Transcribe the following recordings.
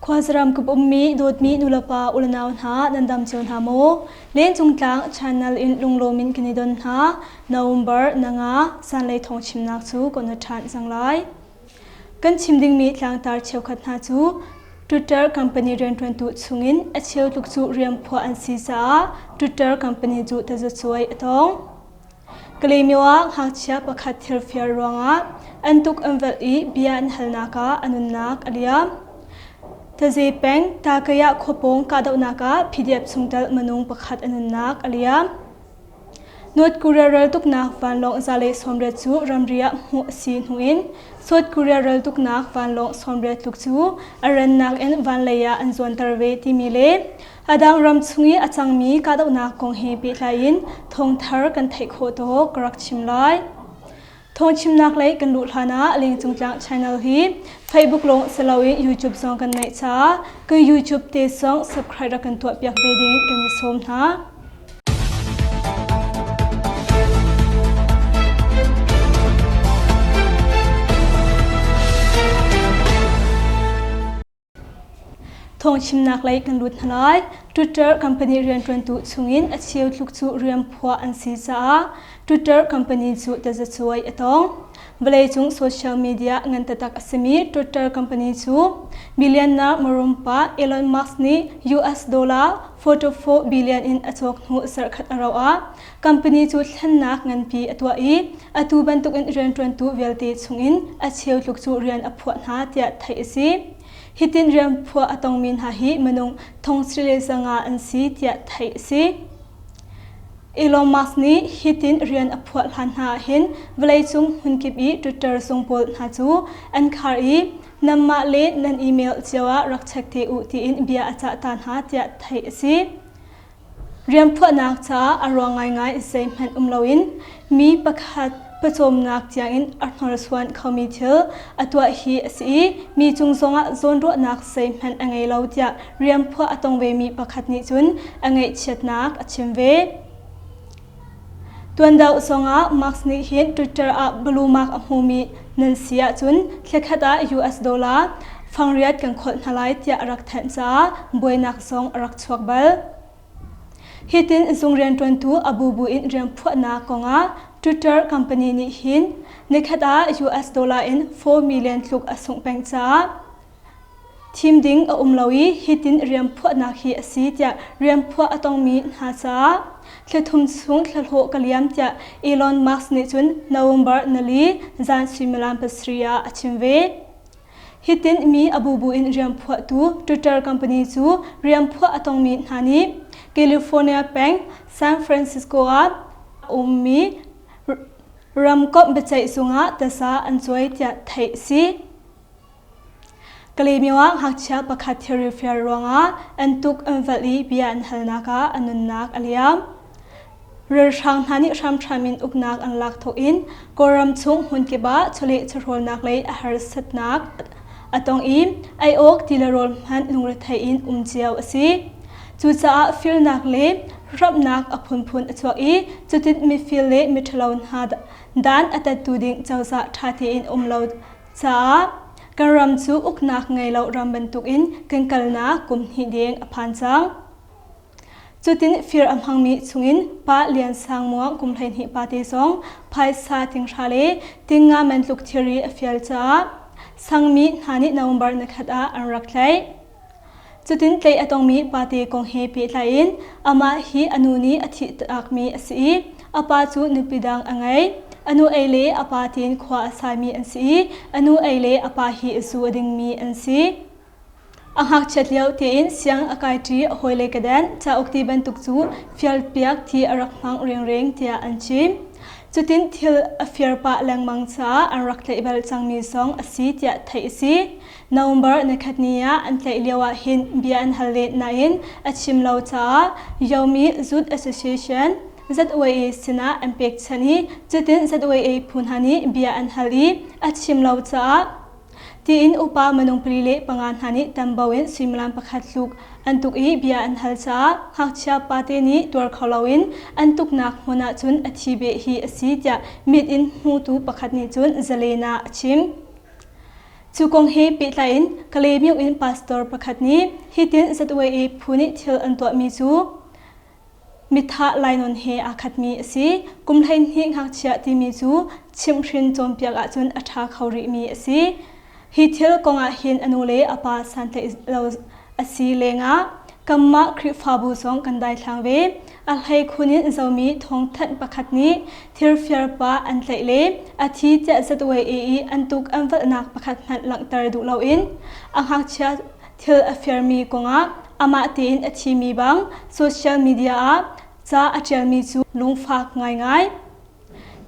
Khuazaram kip ummi dawtmi nulepa ulenau hna nan dam cio hna maw? Lencung tlang channel in lunglawm in kan i don hna. November nanga zanlei thawng chimnak cu kan i ṭhan cang lai. Kan chim dingmi tlangtar cheukhat hna cu Twitter company rianṭuantu chungin a cheu tluk cu rianphuah an si caah Twitter company cu tazacuai a tong. Kalaymyo ah ngakchia pakhat thilfir ruangah an tuk an velh i bia an halnak ah a nunnak a liam. Taze peng Takayah khuapawng kahdohnak ah PDF chungtel minung pakhat a nunnak a liam. North Korea raltuknak vanlawng 180 cu ramri ah hmuh a si hnu in South Korea raltuknak vanlawng 80 tluk cu a rannak in vanlei ah an zuanter ve timi le a dang ram chung i a cangmi kahdohnak kong he pehtlai in thawngthar kan theih khawh tawk ka rak chim lai. Thawngchimnak lei kan luh hlan ah Lengcung Tlang channel hi Facebook lawng si loin YouTube zong kan neih caah kan YouTube te zong subscribe rak kan tuah piak ve ding in kan i sawm hna. Thawngchimnak lei kan lut hna lai. Twitter company rianṭuantu chungin a cheu tluk cu rianphuah an si caah Twitter company cu tazacuai a tong. Vawleicung social media ngan taktak a simi Twitter company cu billionaire marum pa Elon Musk nih US dollar 44 billion in a cawk hnu zarhkhat a rauh ah company cu thlennak nganpi a tuah i atu bantukin rianṭuantu vialte chungin a cheu tluk cu rian a phuah hna tiah theih a si. Hitin rianphuah a tongmi hna hi minung thong le zanga an si tiah theih a si. Elon Musk nih hitin rian a phuah hlan hna ahhin vawleicung hmunkip i Twitter zung pawl hna cu an khar i nanmah le nan email cio ah rak check te u tiin bia a cah ta hna tiah theih a si. Rianphuahnak caah a ruang ngaingai zeihmanh um loin mi pakhat pawcawmnak tiangin a hnorsuan khomi thil a tuah hi a si i mi cung zongah zawnruahnak zeihmanh a ngei lo tiah rianphuah a tong vemi pakhat nih cun a ngaihchiatnak a chim ve. Tuan deuh zongah Musk nih hin Twitter ah blue mark a hmumi nan si ahcun thlakhat ah US dollar fangriat kan kholh hna lai tiah a rak thanh caah buainak zong a rak chuak bal. Hitin zung rianṭuantu a bubu in rianphuahnak kongah Twitter company nih hin nikhat ah US dollar in 4 million tluk a sungh peng caah Thim ding a um lo i hitin rianphuahnak hi a si tiah rianphuah a tongmi hna caah thlathum chung thlahlawh ka liam tiah Elon Musk nih cun November nali zan suimilam pasarih ah a chim ve. Hitin mi a bubu in rianphuahtu Twitter company cu rianphuah a tongmi hna nih California peng San Francisco ah a ummi ramkomh biaceih zung ah taza an cuai tiah theih a si. Kalaymyo ah ngakchia pakhat thilri fir ruangah an tuk an velh i bia an halnak ah a nunnak a liam. Ralhrang hna nih hramhram in uknak an lak thawk in Kawlram chung hmunkip ah chawleh chawhrawlnak lei a harsatnak a tong i ei awk ti le rawl hmanh lungrethei in um cio a si. Cucaah firnak le ramhnak a phunphun a chuak i cutin mifir le miṭhalo hna dan a tattu ding cozah ṭha tein um lo caah kan ram cu uknak ngei lo ram bantukin kan kalnak kum hnih deng a phan cang. Cutin fir a hmangmi chungin Pa Lian Sang Muang kum 12 pate zong phaisa tinghra le tingnga man tluk thilri a fial caah sangmi hna nih November nikhat ah an rak tlaih. Cutin tlaih a tongmi pate kong he pehtlai in amah hi a nu nih a thih takmi a si i a pa cu nupi dang a ngei. A nu ei le a pa tiin khua a saimi an si i a nu ei le a pa hi zu a dingmi an si. A ngakchiat lio tein siang a kaiṭi a hawile kedan cauk ti bantuk cu fialpiak ti a rak hmang ringring tiah an chim. Cutin thil a fir pah lengmang caah an rak tlaih bal cangmi zong a si tiah theih a si. November nikhat ni ah an tlaih lio ah hin bia an hal len nain a chim lo caah Yomi Youth Association ZYA sinah an pekchanh i cutin ZYA phu hna nih bia an hal i a chim lo caah tiin upa minung pali le panga hna nih tambo in suimilam pakhat tluk an tuk i bia an hal caah ngakchia pate nih tuar kho loin an tuknak hmun ah cun a thi beh hi a si tiah mit in hmutu pakhat nih cun Zalena a chim. Cu kong he pehtlai in Kalaymyo in pastor pakhat nih hitin ZYA phu nih thil an tuahmi cu mithah lainawn he aa khatmi a si. Kum 12 ngakchia timi cu chimhhrin cawnpiak ahcun a ṭha kho rihmi a si. Hi thil kongah hin a nu le a pa santlaih lo a si lengah kanmah Khrihfabu zong kan daithlang ve. A hleikhun in zomi thawngthanh pakhat nih thirfiar pa an tlaih le a thi tiah ZYA i an tuk an valhnak pakhat hmanh langhter duh loin a ngakchia thil a firmi kongah amah tein a thimi bang social media ah ca a ṭialmi cu lungfak ngaingai.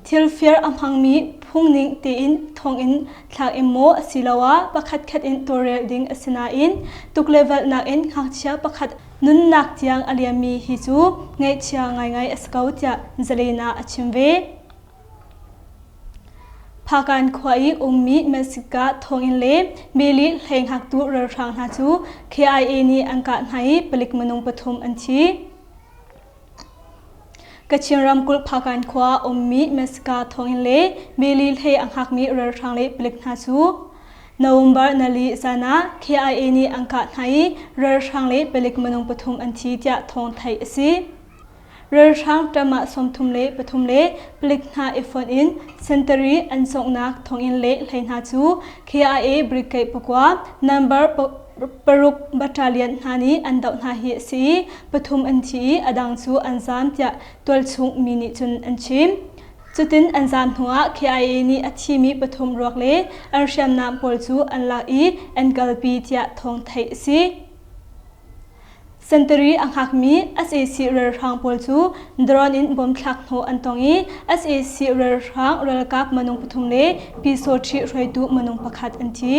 Thil fir a hmangmi phungning tein thonginn thlak in maw asiloah pakhatkhat in tawlrel ding a si nain tuklevelhnak in ngakchia pakhat nunnak tiang a liammi hi cu ngaihchia ngaingai a si ko tiah Zalena a chim ve. Phakan khua i ummi Mexica thonginn le meli hlei hngaktu ralhrang hna cu KIA nih an kah hna i palik minung pathum an thi. Kachin ramkulh Phakan khua ummi Mexica thonginn le meli hlei a hngakmi ralhrang le palik hna cu November nali zan ah KIA nih an kah hna i ralhrang le palik minung pathum an thi tiah thawng theih a si. Ralhrang ṭamah 33 le palik hna i fonh in sentari an sunghnak thonginn le hlei hna cu KIA Brigade pakua number paruk battalion hna nih an doh hna hi a si i pathum an thi i a dang cu an zaam tiah tualchung mi nih cun an chim. Cutin an zaam hnuah KIA nih a thimi pathum ruak le an hriamnam pawl cu an lak i an kalpi tiah thawng theih a si. Sentari a hngakmi sac ralhrang pawl cu drone in bomb thlak hnawh an tong i sac ralhrang ralkap minung pathum le Pyisawṭhi hruaitu minung pakhat an thi.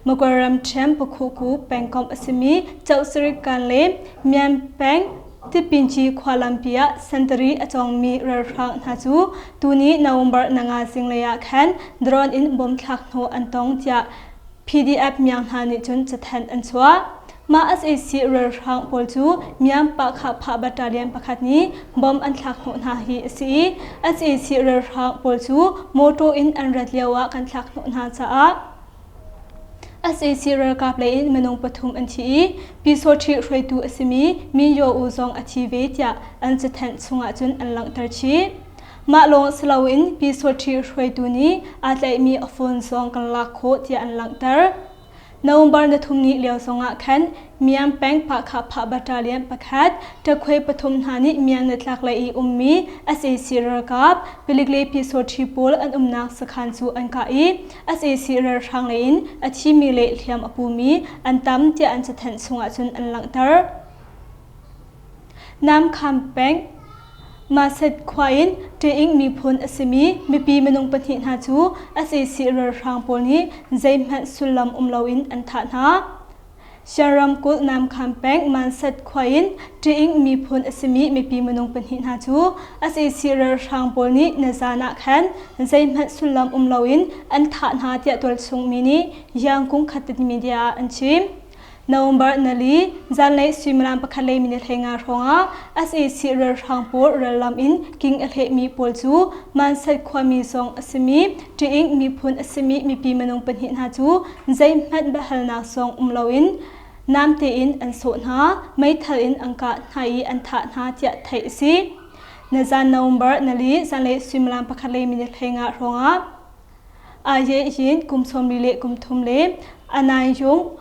Magway ramṭhen Pakhuku pengkomh a simi Chohsarikan le Myan peng Tipinci khua lampi ah sentari a cawngmi ralhrang hna cu tuni November nanga zinglei ah khan drone in bomb thlak hnawh an tong tiah PDF miang hna nih cun cathanh an chuah. Mah sac ralhrang pawl cu Myanmar Phah battalion pakhat nih bomb an thlak hnawh hna hi a si i sac ralhrang pawl cu mawṭaw in an rat lio ah kan thlak hnawh hna caah sac ralkap lei in minung pathum an thi i Pyisawṭhi hruaitu a simi Min Yaw Oo zong a thi ve tiah an cathanh chungah cun an langhter chih. Mah lawng si loin Pyisawṭhi hruaitu nih aa tlaihmi a phone zong kan lak khawh tiah an langhter. November ni thum ni lio zongah khan Myan peng Pahkhah battalion pakhat ṭakhuai pathum hna nih Myan nitlak lei i ummi sac ralkap palik le pyisawṭhi pawl an umnak sakhan cu an kah i sac ralhrang lei in a thimi le hliam a pumi an tam tiah an cathanh chungah cun an langhter. Namkham peng Maset khua in Ṭeing miphun a simi mipi minung pahnih hna cu sac ralhrang pawl nih zeihmanh sullam um loin an thah hna. Shan ramkulh Namkham peng Mansat khua in Ṭeing miphun a simi mipi minung pahnih hna cu sac ralhrang pawl nih nizaan ah khan zeihmanh sullam um loin an thah hna tiah tualchung mi nih Yangkung Khatit Media ah an chim. November nali zanlei suimilam pakhat le minute 15 hrawngah sac ralhrang pawl rallam in king a hlehmi pawl cu Mansat khuami zong a simi Ṭiing miphun a simi mipi minung pahnih hna cu zeihmanh biahalnak zong um loin namte in an sawh hna, meithal in an kah hna i an thah hna tiah theih a si. Nizan November nali zanlei suimilam pakhat le minute 15 hrawngah Aye yin kum sawmli le kum thum le Anai yung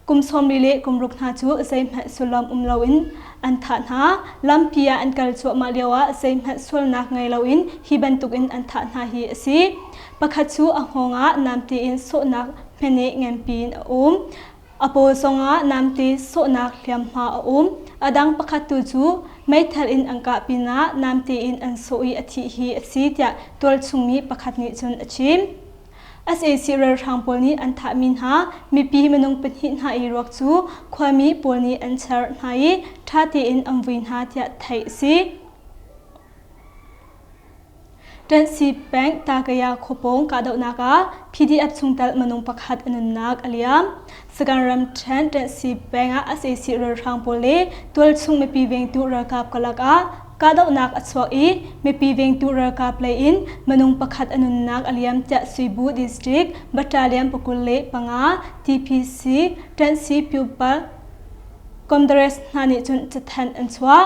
kum sawmli le kum ruk hna cu zeihmanh sullam um loin an thah hna. Lampi ah an kal cuahmah lioah zeihmanh sualnak ngei loin hi bantukin an thah hna hi a si. Pakhat cu a hngawng ah namte in sawhnak hmeneh nganpi in a um. A paw zongah namte sawhnak hliamhma a um. A dang pakhat tu cu meithal in an kah pinah namte in an sawh i a thih hi a si tiah tualchungmi pakhat nih cun a chim. Sac ralhrang pawl nih an thahmi hna mipi minung pahnih hna i ruak cu khuami pawl nih an char hna i ṭha tein an vui hna tiah theih a si. Ṭanhsi peng Takaya khuapawng kahdohnak ah PDF chungtel minung pakhat a nunnak a liam. Sagan ramṭhen Ṭanhsi peng ah sac ralhrang pawl le tualchung mipi vengtu ralkap karlak ah kahdohnak a chuak i mipi vengtu ralkap lei in minung pakhat a nunnak a liam tiah Suibu District Battalion 25 TPC Ṭanhsi Pupal Congress hna nih cun cathanh an chuah.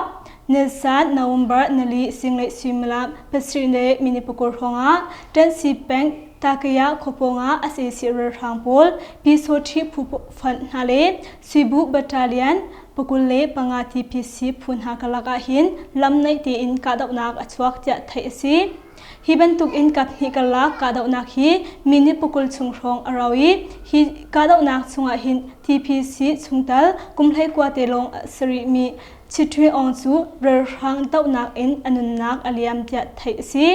Nilsan November nili zinglei suimilam pasarih le minute pakul hrawngah Ṭanhsi peng Takaya khuapawng ah sac ralhrang pawl Pyisawṭhi phu fonh hna le Suibu Battalion 25 TPC phu hna karlak ahhin lam naih tein kahdohnak a chuak tiah theih a si. Hi bantuk in kaphnih karlak kahdohnak hi minute pakul chung hrawng a rau i hi kahdohnak chungah hin TPC chungtel kum 19 te lawng a si rihmi Chitri Aung cu ralhrang dohnak in a nunnak a liam tiah theih a si.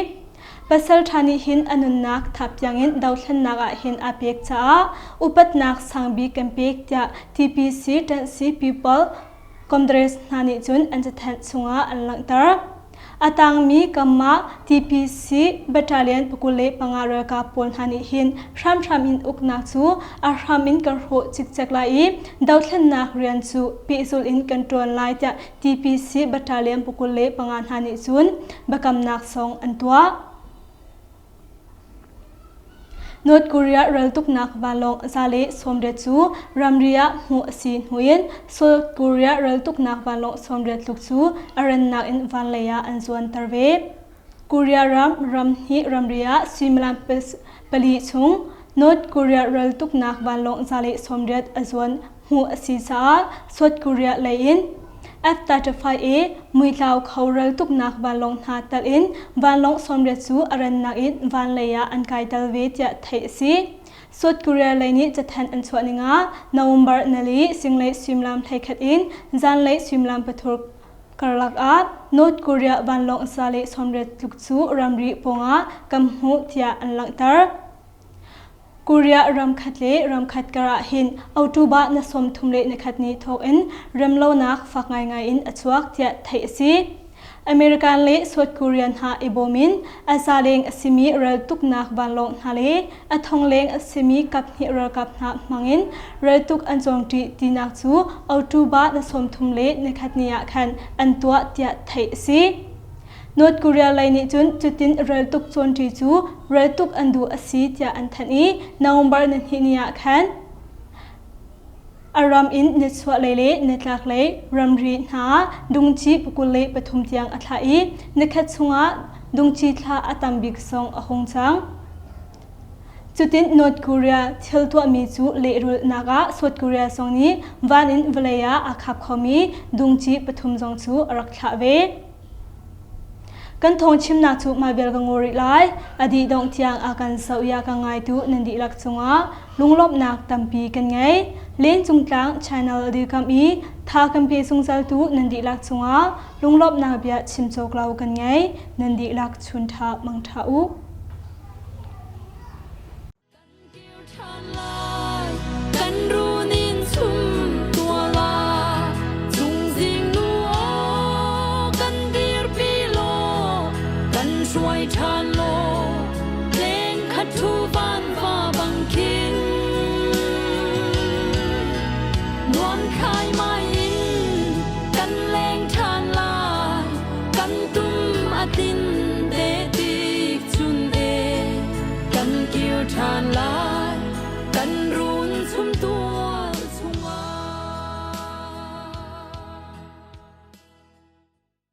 Pasal ṭha nih hin a nunnak thap tiangin dothlennak ah hin aa pek caah upatnak sangbik kan pek tiah TPC Ṭanhsi People Congress hna nih cun an cathanh chungah an langhter. A tangmi kamah TPC Battalion 25 ralkap pawl hna nih hin hramhram in uknak cu a hram in kan hrawh cikcek lai i dothlennak rian cu pehzulh in kan ṭuan lai tiah TPC Battalion 25 hna nih cun biakamnak zong an tuah. North Korea raltuknak vanlawng za le 80 cu ramri ah hmuh a si hnu in South Korea raltuknak vanlawng 80 tluk cu a rannak in vanlei ah an zuanter ve. Korea ram ramhnih ramri ah suimilam pali chung North Korea raltuknak vanlawng za le 80 a zuan hmuh a si caah South Korea lei in F-35A muitlau kho raltuknak vanlawng hna telh in vanlawng 80 cu a rannak in vanlei ah an kai tel ve tiah theih a si. South Korea lei nih cathanh an chuah ning ah November nali zinglei suimilam 11 in zanlei suimilam pathum karlak ah North Korea vanlawng za le 80 tluk cu ramri pawngah kan hmuh tiah an langhter. Korea ramkhat le ramkhat kar ah hin October na 31 ni thawk in remlonak fak ngaingai in a chuak tiah theih a si. American le South Korean hna i bawm in a za leng a simi raltuknak vanlawng hna le a thong leng a simi kaphnih ralkap hna hmangin raltuk an cawngṭi tinak cu October na 31 ni ah khan an tuah tiah theih a si. North Korea lei nih cun cutin raltuk cawnṭi cu raltuk an duh a si tiah an thanh i November nihnih ni ah khan a ram in nichuahlei le nitlaklei ramri hna dungci 23 tiang a thlah i nikhat chungah dungci thla a tam bik zong a hung cang. Cutin North Korea thil tuahmi cu lehrulhnak ah South Korea zong nih van in vawlei ah aa khap khomi dungci pathum zong cu a rak thlah ve. Kan thawngchimnak cu mah vial ka ngaw rih lai. A dih dongh tiang a kan zoh i a kan ngaitu nan dihlak cungah lunglawmhnak tampi kan ngei. Lencung tlang channel a dirkamh i tha kan pe zungzaltu nan dihlak cungah lunglawmhnak bia chim cawk lo kan ngei. Nan dihlak chun ṭha mang ṭha u. Kan runin chum tuala chungzing nu aw kan dirpi law kan hruai ṭhan law leng khat thu van va bang khin nuam khai mai in kan leng ṭhan lai kan tum a tin te tik chun e kan kir ṭhan lai.